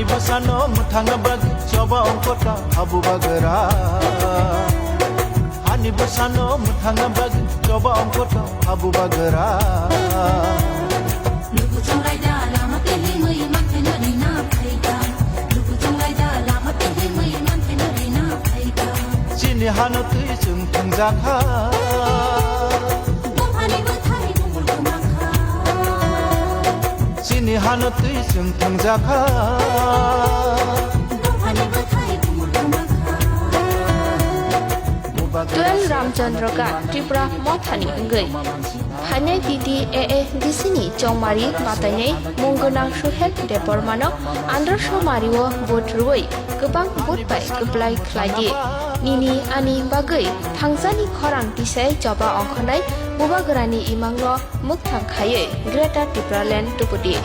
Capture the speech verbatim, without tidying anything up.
Bwsano mwthangna bagwi choba ongkota habubagra. Ani bwsano mwthangna bagwi choba ongkota habubagra. Luku chonglai da lama tei himwi manthaino rina phaikha. Luku chonglai da lama tei himwi manthaino rina phaikha. Chini hano twi chwng thwngjakha. Buphani bwthai bumul kwmakha. Chini hano twi chwng thwngjakha. Buphani bwthai bumul kwmakha. Twelve Ramchandra Ghat Tripura Mothani wngwi phainai T T A A D C ni chongmari batainai mung gwnang Suhel Debbarmano andro somari o vote rwui kwbang vote bai kwplai khlai di. Nini ani bagwi thangjani khorang tisai choba ongkhornai bubagrani imangno mwkthang khaiwi Greater Tipraland tubudi.